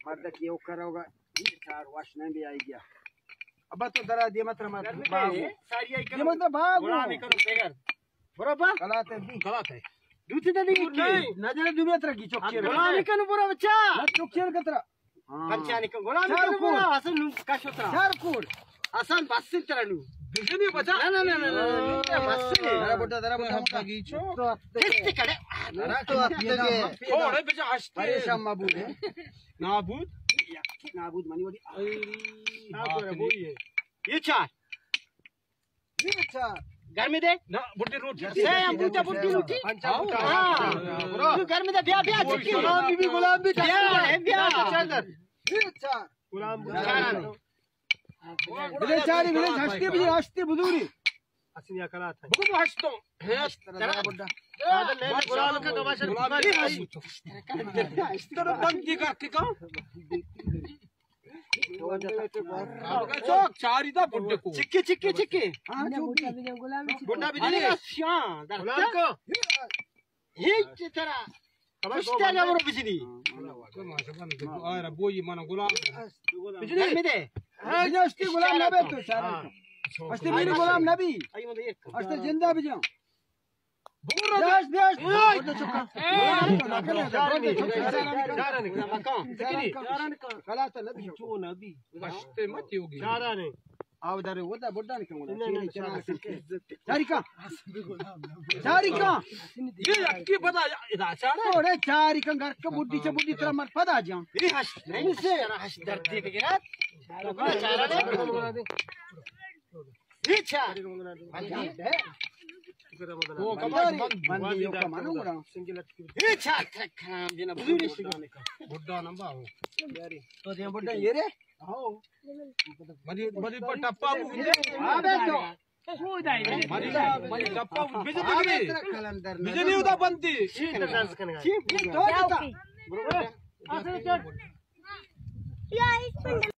مرد کی او کرو گا، چار واش نہ بھی آئی گیا۔ ابا تو درا دیما ترا مت باغو۔ دیما ترا باغو۔ غلامی کنو بغیر۔ برو با۔ غلط ہے دی۔ غلط ہے۔ دوتی دے دی۔ نہ جنے دو میتر کی چوک چیر۔ غلامی کنو برو بچا۔ نہ چوک چیر کترا۔ ہاں۔ پنچانی کن غلامی چار کن کوڑ۔ برو، حسن نو کشو ترا۔ چار کوڑ۔ حسن بس ترا نو۔ بجنی بچا۔ نہ، نہ، نہ، نہ، نہ، نو تے بس۔ درا بڈا، درا بڈا۔ کس تے کڑے۔ درا تو اپنے۔ کوڑے بچا ہشتے۔ پریشان مبود ہے۔ نابود۔ نابود منی وڈی۔ اے، نابود ہے۔ یہ چار۔ گرمی دے۔ نہ، بڈی روٹی۔ سے ہم بوٹا بڈی روٹی۔ ہاں۔ تو گرمی دے، بیا، بیا، چکی۔ Ghulam be be, Ghulam be be. بیا، بیا۔ Ghulam be be. بلے چاری، بلے ہشتے بجے، ہشتے بزوری۔ اسنی اکلات ہے۔ بگو ہشتوں۔ ہشت، ترا۔ غلام کا گواشر۔ Ghulam be be. ترا بندی کر کے کہاں؟ چوک چاری دا بڈ کو۔ چکی، چکی، چکی۔ ہاں، چکی۔ بڈا بجلی۔ ارے، شان، در غلام کو۔ ہیچ طرح۔ کشتا نہ برو بجلی۔ آ، بوئی من غلام۔ بجلی۔ گرمی دے۔ ہاں، اشتی غلام نہ بے تو، چارا۔ اشتی میری غلام نہ بی۔ اشتی زندہ بجا۔ چاریکا۔ چاریکا۔ یہ یکی پدا ادا چارے۔ اوڑے چاریکا گھر کے بڈی چ بڈی ترا مر پدا جان۔ یہ ہش نہیں سے۔ ہش درد دے بگرات۔ چارا نہیں۔ یہ چار۔ بندی۔ وہ کماش بند۔ بندی، یو کمانو گڑا۔ یہ چار تک کھام دینا بزوری۔ بڈا نمبا ہو۔ تو دے بڈا یہ رے۔ ہاں۔ مری، مری پر ٹپا بو۔ ہاں، بیٹھو۔ مری، مری ٹپا بو۔ بجلی، بجلی۔ بجلی ادا بندی۔